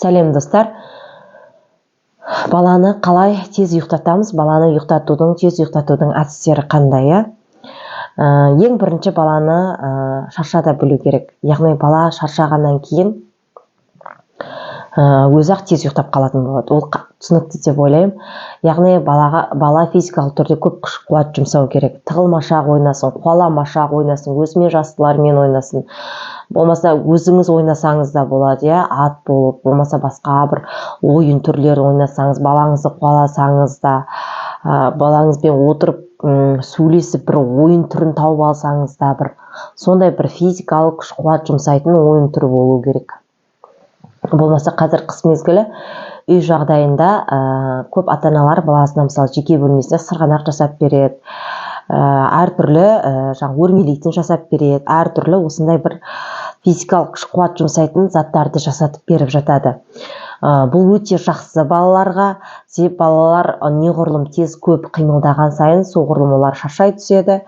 Сәлем, достар! Баланы қалай тез ұйықтатамыз? Баланы ұйықтатудың, тез ұйықтатудың әдістері қандай, иә? Ең бірінші баланы шаршата білу керек. Яғни бала шаршағаннан кейін өзі-ақ тез ұйықтап қалатын болады. Ол түсінікті деп ойлаймын. Яғни бала физикалық түрде көп күш қуат жұмсау керек. Тығылмашақ ойнасын, қуаламашақ ойнасын, өзімен жастылармен ойнасын, болмаса өзіңіз ойнасаңыз да болады, иә, ат болып, болмаса басқа бір ойын түрлерін ойнасаңыз, балаңызды қуаласаңыз да, балаңызбен отырып, сөйлесіп, бір ойын түрін тауып алсаңыз да, бір сондай бір физикалық күш қуат жұмсайтын ойын түрі болу керек. Болмаса қазір қыс мезгілі, үй жағдайында көп ата аналар баласына, мысалы, жеке бөлмесіне сырғанақ жасап береді, әртүрлі жаңағы өрмелейтін жасап береді, әртүрлі осындай бір физикалық күш қуат жұмсайтын заттарды жасатып беріп жатады. Бұл өте жақсы балаларға, себебі балалар неғұрлым тез көп қимылдаған сайын, соғұрлым олар шаршай түседі,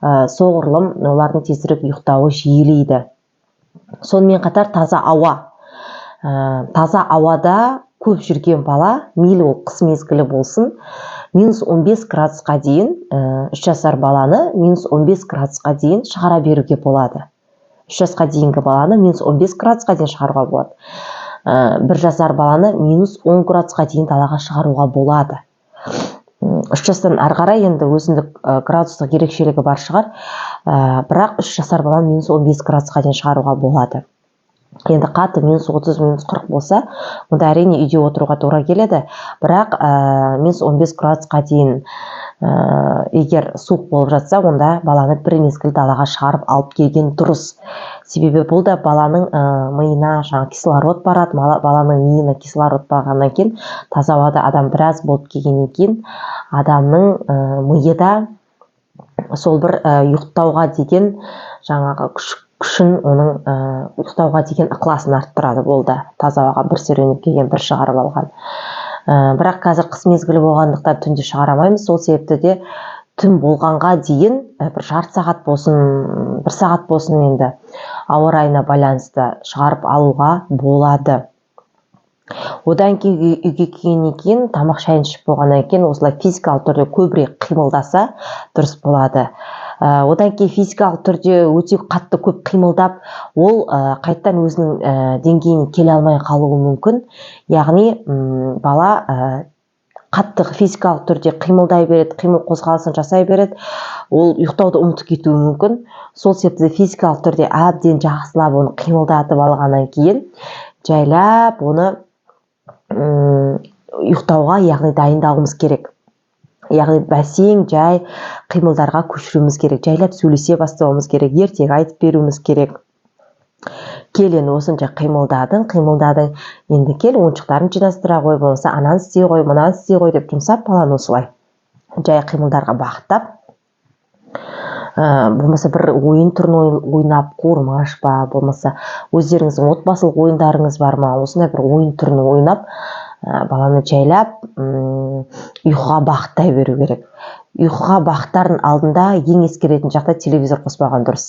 соғұрлым олардың тезірек ұйықтауы жиілейді. Сонымен қатар таза ауа. Таза ауада көп жүрген бала, мейлі ол қыс мезгілі болсын, минус 15 градусқа дейін, 3 жасар баланы минус 15 градусқа дейін шығара беруге болады. 3 жасқа дейінгі баланы минус 15 градусқа дейін шығаруға болады. 1 жасар баланы минус 10 градусқа дейін далаға шығаруға болады. 3 жастан ары қарай енді өзіндік градустық ерекшелігі бар шығар, бірақ 3 жасар баланы минус 15 градусқа дейін шығаруға болады. Енді қатты минус 30, минус 40 болса, онда, әрине, үйде отыруға тура келеді. Бірақ минус 15 градусқа дейін егер суық болып жатса, онда баланы бір мезгіл далаға шығарып алып келген дұрыс. Себебі бұл да баланың миына жаңағы кислород барады. Баланың миына кислород барғаннан кейін, таза ауада адам біраз болып келгеннен кейін, адамның миы да сол бір ұйықтауға деген жаңағы күшін, оның ұйықтауға деген ықыласын арттырады. Болды, таза ауаға бір серуендеп келген, бір шығарып алған. Бірақ қазір қыс мезгілі болғандықтан, түнде шығара алмаймыз. Сол себепті де түн болғанға дейін бір жарты сағат болсын, бір сағат болсын, енді ауа райына байланысты шығарып алуға болады. Одан кейін үйге келгеннен кейін, тамақ шайын ішіп болғаннан кейін, осылай физикалық түрде көбірек қимылдаса, дұрыс болады. Одан кейін физикалық түрде өте қатты көп қимылдап, ол қайтадан өзінің деңгейіне келе алмай қалуы мүмкін. Яғни бала қатты физикалық түрде қимылдай береді, қимыл қозғалысын жасай береді, ол ұйықтауды ұмытып кетуі мүмкін. Сол себепті физикалық түрде әбден жақсылап оны қимылдатып алғаннан кейін, жайлап оны ұйықтауға, яғни, дайындауымыз керек. Яғни бәсең, жай қимылдарға көшіруіміз керек, жайлап сөйлесе бастауымыз керек, ертегі айтып беруіміз керек. Кел енді, осынша қимылдадың, қимылдадың, енді кел, ойыншықтарын жинастыра ғой, болмаса ананы істей ғой, мынаны істей ғой деп жұмсап, баланы осылай жай қимылдарға бағыттап, болмаса бір ойын түрін ойнап, қуырмаш па, болмаса өздеріңіздің отбасылық ойындарыңыз бар ма, осындай бір ойын түрін ойнап, баланы жайлап ұйқыға бағыттай беру керек. Ұйқыға бағыттардың алдында ең ескеретін жағдай: телевизор қоспаған дұрыс.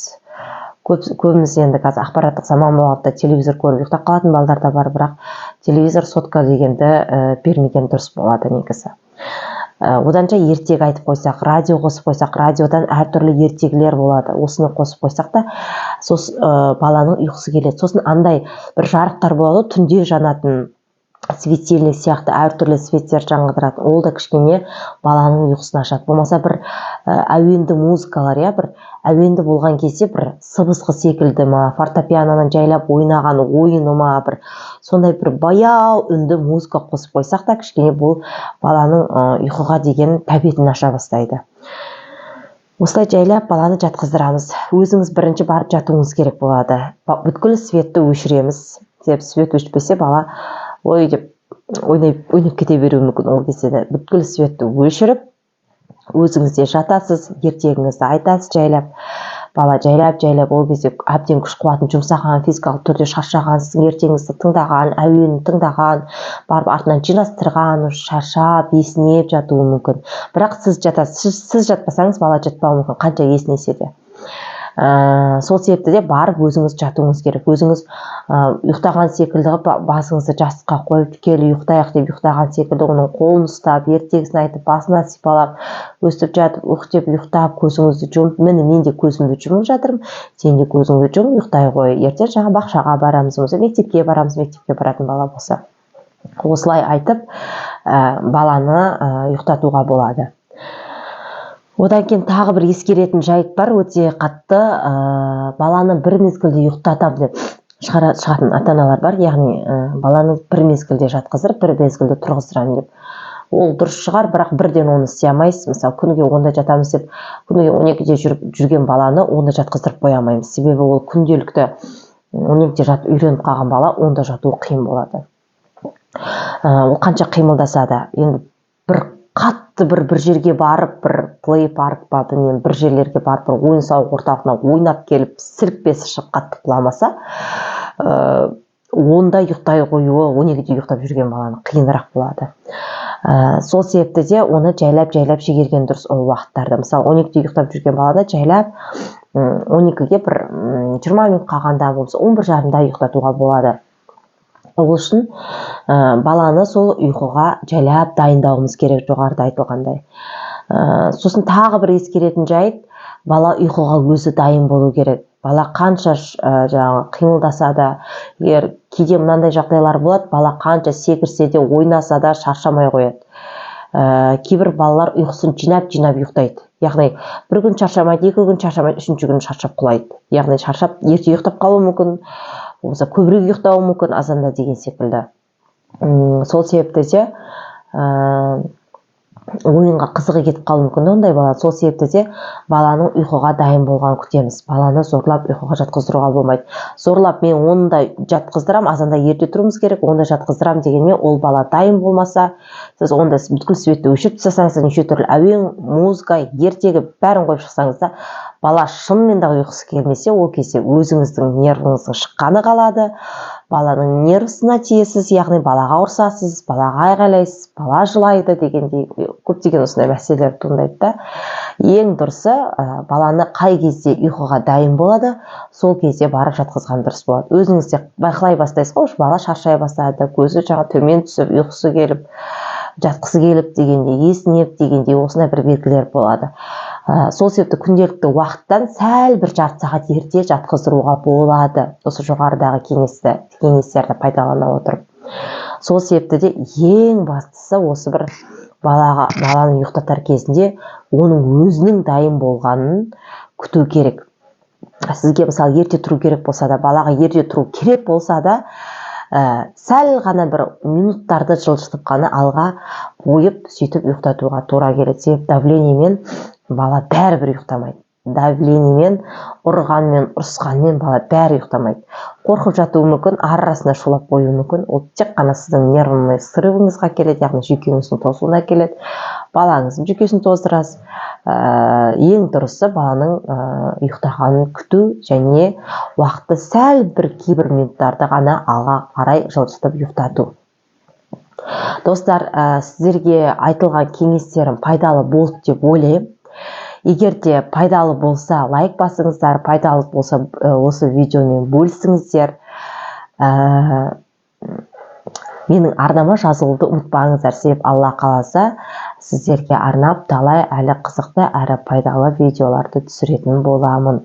Көбіміз енді қазір ақпараттық заман болғандықтан, телевизор көріп ұйықтап қалатын балдар да бар. Бірақ телевизор, сотка дегенді бермеген дұрыс болады негізі. Оданша ертегі айтып қойсақ, радио қосып қойсақ, радиодан әртүрлі ертегілер болады, осыны қосып қойсақ та, баланың ұйқысы келеді. Сосын андай бір жарықтар болады ғой, түнде жанатын светильник сияқты, әртүрлі светтер жаңғыртатын, ол да кішкене баланың ұйқысын ашады. Болмаса бір әуенді музыкалар, иә, бір әуенді болған кезде, бір сыбызғы секілді ма, фортепианоны жайлап ойнаған ойыны ма, бір сондай бір баяу үнді музыка қосып қойсақ та, кішкене бұл баланың ұйқыға деген тәбетін аша бастайды. Осылай жайлап баланы жатқыздырамыз. Өзіңіз бірінші барып жатуыңыз керек болады. Бүткіл светті өшіреміз, себебі свет өшпесе, бала ой деп ойнап, ойнап кете беруі мүмкін. Ол кезде де бүткіл светті өшіріп, өзіңіз де жатасыз, ертегіңізді айтасыз жайлап. Бала жайлап жайлап ол кезде әбден күш қуатын жұмсаған, физикалық түрде шаршаған, сіздің ертегіңізді тыңдаған, әуенін тыңдаған, барып артынан жинастырған, шаршап есінеп жатуы мүмкін. Бірақ сіз жатасыз, сіз жатпасаңыз, бала жатпауы мүмкін, қанша есінесе де. Сол себепті де барып өзіңіз жатуыңыз керек. Өзіңіз ұйықтаған секілді қылып басыңызды жастыққа қойып, кел ұйықтайық деп ұйықтаған секілді оның қолын ұстап, ертегісін айтып, басынан сипалап, өстіп жатып, ух деп ұйықтап, көзіңізді жұмып, міне мен де көзімді жұмып жатырмын, сен де көзіңді жұмып ұйықтай ғой. Ертең жаңа бақшаға барамыз, болмаса мектепке барамыз, мектепке баратын бала болса. Осылай айтып, баланы ұйықтатуға болады. Одан кейін тағы бір ескеретін жайт бар, өте қатты, баланы бір мезгілде ұйықтатамын деп шығатын ата-аналар бар, яғни баланы бір мезгілде жатқыздырып, бір мезгілде тұрғыздырамын деп. Ол дұрыс шығар, бірақ бірден оны істей алмайсыз. Мысалы, күніге 10-да жатамыз деп, күніге 12-де жүрген баланы 10-да жатқыздырып қоя алмаймыз. Себебі ол күнделікті 12-де жатып үйреніп қалған бала 10-да жатуы қиын болады. Ол қанша қимылдаса да, енді бір қатты бір жерге барып, бір плей парк па, білмеймін, бір жерлерге барып, бір ойын-сауық орталығына ойнап келіп, сілікпесі шығып қатты құламаса, онда ұйықтай қоюы 12-де ұйықтап жүрген баланы қиынырақ болады. Сол себепті де оны жайлап-жайлап шегерген дұрыс ол уақыттарда. Мысалы, 12-де ұйықтап жүрген баланы жайлап, 12-ге бір 20 минут қалғанда, болмаса 11:30-да ұйықтатуға болады. Ол үшін баланы сол ұйқыға жайлап дайындауымыз керек, жоғарыда айтылғандай. Сосын тағы бір ескеретін жайт, бала ұйқыға өзі дайын болу керек. Бала қанша жаңағы қимылдаса да, егер кейде мынандай жағдайлар болады, бала қанша секірсе де, ойнаса да шаршамай қояды. Кейбір балалар ұйқысын жинап-жинап ұйықтайды. Яғни бір күн шаршамайды, екі күн шаршамайды, үшінші күн шаршап құлайды. Яғни шаршап ерте ұйықтап қалуы мүмкін, болмаса көбірек ұйықтауы мүмкін азанда деген секілді. Сол себепті де, ойынға қызығы кетіп қалуы мүмкін ондай бала. Сол себепті де баланың ұйқыға дайын болғанын күтеміз. Баланы зорлап ұйқыға жатқыздыруға болмайды. Зорлап мен онда жатқыздырам, азанда ерте тұруымыз керек, онда жатқыздырам дегенмен ол бала дайын болмаса, сіз онда бүткіл светті өшіріп тастасаңыз, неше түрлі әуен, музыка, ертегі бәрін қойып шықсаңыз да, бала шынымен де ұйқысы келмесе, ол кезде өзіңіздің нервіңіздің шыққаны қалады, баланың нервісіне тиесіз, яғни балаға ұрсасыз, балаға айғайлайсыз, бала жылайды дегендей көптеген осындай мәселелер туындайды да. Ең дұрысы, баланы қай кезде ұйқыға дайын болады, сол кезде барып жатқызған дұрыс болады. Өзіңіз де байқай бастайсыз ғой, бала шаршай бастады, көзі жаңа төмен түсіп, ұйқысы келіп, жатқысы келіп дегендей, есінеп дегендей осындай бір белгілер болады. Сол себепті күнделікті уақыттан сәл бір жарты сағат ерте жатқыздыруға болады, осы жоғарыдағы кеңестерді пайдалана отырып. Сол себепті де ең бастысы осы бір баланы ұйықтатар кезінде оның өзінің дайын болғанын күту керек. Сізге мысалы ерте тұру керек болса да, балаға ерте тұру керек болса да, сәл ғана бір минуттарды жылжытып қана алға қойып, сөйтіп ұйықтатуға тура келеді. Себебі давлениемен бала бәрібір ұйықтамайды. Давлениемен, ұрғанмен, ұрысқанмен бала бәрі ұйықтамайды. Қорқып жатуы мүмкін, ар арасында шулап қоюы мүмкін. Ол тек қана сіздің нервный срывыңызға келеді, яғни жүйкеңіздің тозуына келеді. Балаңыздың жүйкесін тоздырасыз. Ең дұрысы баланың ұйықтағанын күту және уақытты сәл бір кейбір минуттарды ғана алға қарай жылжытып ұйықтату. Достар, сіздерге айтылған кеңестерім пайдалы болды деп ойлаймын. Егер де пайдалы болса, лайк басыңыздар, пайдалы болса, осы видеомен бөлісіңіздер. Менің арнама жазылуды ұмытпаңыздар, себебі Алла қаласа, сіздерге арнап талай әлі қызықты әрі пайдалы видеоларды түсіретін боламын.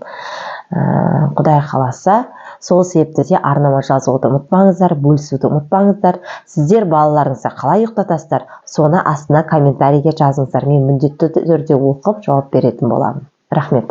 Құдай қаласа, сол себепті де арнама жазылуды ұмытпаңыздар, бөлісуді ұмытпаңыздар. Сіздер балаларыңызды қалай ұйықтатасыздар, соны астына комментарийге жазыңыздар. Мен міндетті түрде оқып жауап беретін боламын. Рахмет.